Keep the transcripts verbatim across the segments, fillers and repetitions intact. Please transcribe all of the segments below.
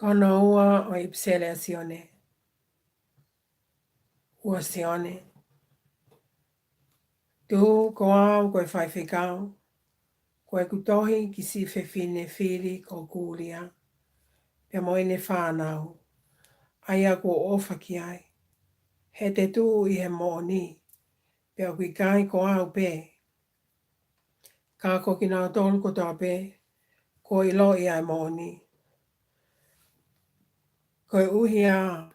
Ko hono ua ʻo e ʻipiseli ʻa Sione. Ua Sione. Tuku ke u ʻalu ko e faifekau, ko ʻeku tohi ki siʻi fefine fili ko Kulia, pea mo ʻene fānau, ʻa ia kuo u ʻofa ki ai. He te u tuʻu ʻi he moʻoni, pea ʻoku ʻikai ko au pē, ka ko kinautolu kotoa pē kuo ʻiloʻi ʻa e moʻoni. Koeʻuhi ā,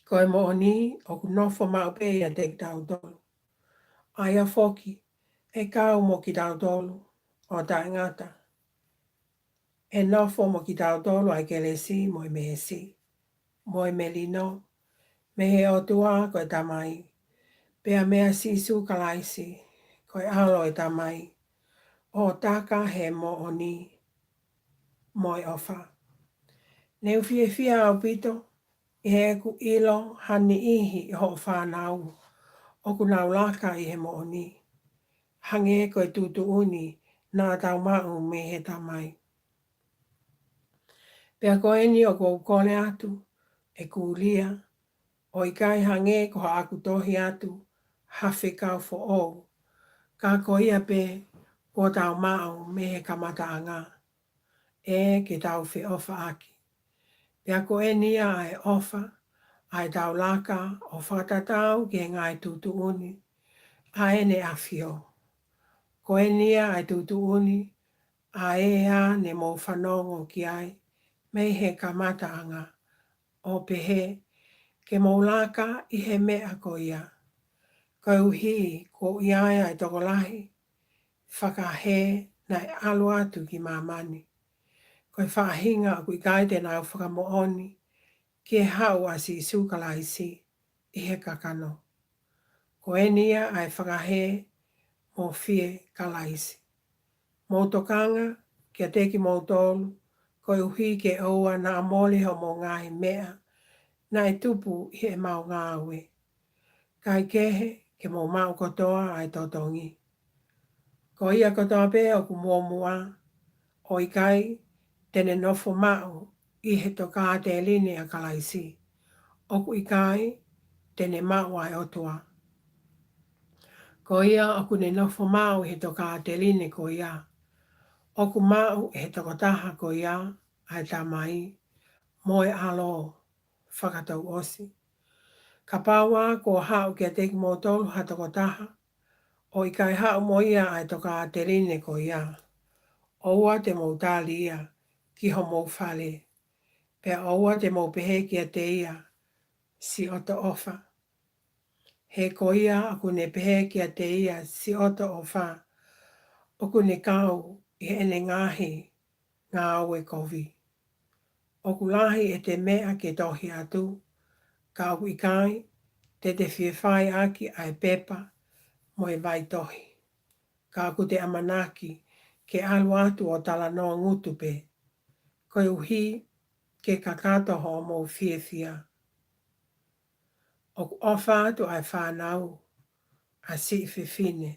ko e moʻoni ʻoku nofo maʻu pē ʻiate kitautolu, ʻa ia foki ʻe kau mo kitautolu ʻo taʻengata. ʻE nofo mo kitautolu ʻa e kelesi mo e meesi, mo e melino, mei he ʻOtua ko e Tamai, pea meia Sīsū Kalaisi, ko e ʻAlo ʻo e Tamai, ʻo taka he moʻoni mo e ʻofa. Ne u fiefia ʻaupito ʻi heʻeku ʻilo ha niʻihi ʻo hoʻo fānau ʻoku nau laka ʻi he moʻoni, hangē ko e tuʻutuʻuni naʻa tau maʻu mei he Tamai. Pea ko eni ʻoku ou kole atu, ʻe Kulia, ʻo ʻikai hangē ko haʻaku tohi atu ha fekau foʻou, ka ko ia pē kuo tau maʻu mei he kamataʻanga, ʻe ke tau feʻofaʻaki. Pea ko eni ia ʻa e ʻofa, ʻa ʻetau laka ʻo fakatatau ki he ngaahi tuʻutuʻuni ʻa ʻEne ʻAfio. Ko eni ia ʻa e tuʻutuʻuni ʻa ē ʻa ne mou fanongo ki ai mei he kamataʻanga, ʻo pehē ke mou laka ʻi he meʻa ko ia. Koeʻuhi kuo ʻi ai ʻa e tokolahi fakahē naʻe ʻalu atu ki māmani, ko e faʻahinga ʻoku ʻikai te nau fakamoʻoni ki he haʻu ʻa Sīsū Kalaisi ʻi he kakano. Ko eni ia ʻa e fakahē mo fie Kalaisi. Mou tokanga kiate kimoutolu, koeʻuhi ke ʻoua naʻa mole hoʻomou ngaahi meʻa naʻe tupu ʻi heʻemau ngāue, kae kehe ke mou maʻu kotoa ʻa e totongi. Ko ia kotoa pē ʻoku muʻomuʻa, ʻo ʻikai te ne nofo maʻu ʻi he tokāteline ʻa Kalaisi, ʻoku ʻikai te ne maʻu ʻa e ʻOtua. Ko ia ʻoku ne nofo maʻu ʻi he tokāteline ko ia, ʻoku maʻu ʻe he tokotaha ko ia ʻa e Tamai mo e ʻAlo fakatouʻosi. Kapau ā kuo haʻu kiate kimoutolu ha tokotaha, ʻo ʻikai haʻu mo ia ʻa e tokāteline ko ia, ʻoua te mou tali ia ki homou fale, pea ʻoua te mou pehē kiate ia, Siʻoto ʻofa. He ko ia ʻoku ne pehē kiate ia, Siʻoto ʻofa, ʻoku ne kau ʻi heʻene ngaahi ngāue kovi. ʻOku lahi ʻete meʻa ke tohi atu, ka ʻoku ʻikai te te fie fai ʻaki ʻa e pepa mo e vaitohi. Ka ʻoku te ʻamanaki ke ʻalu atu ʻo talanoa ngutu pē, koeʻuhi ke kakato hoʻomou fiefia. ʻOku ʻofa atu ʻa e fānau ʻa siʻi fefine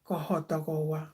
ko ho tokoua.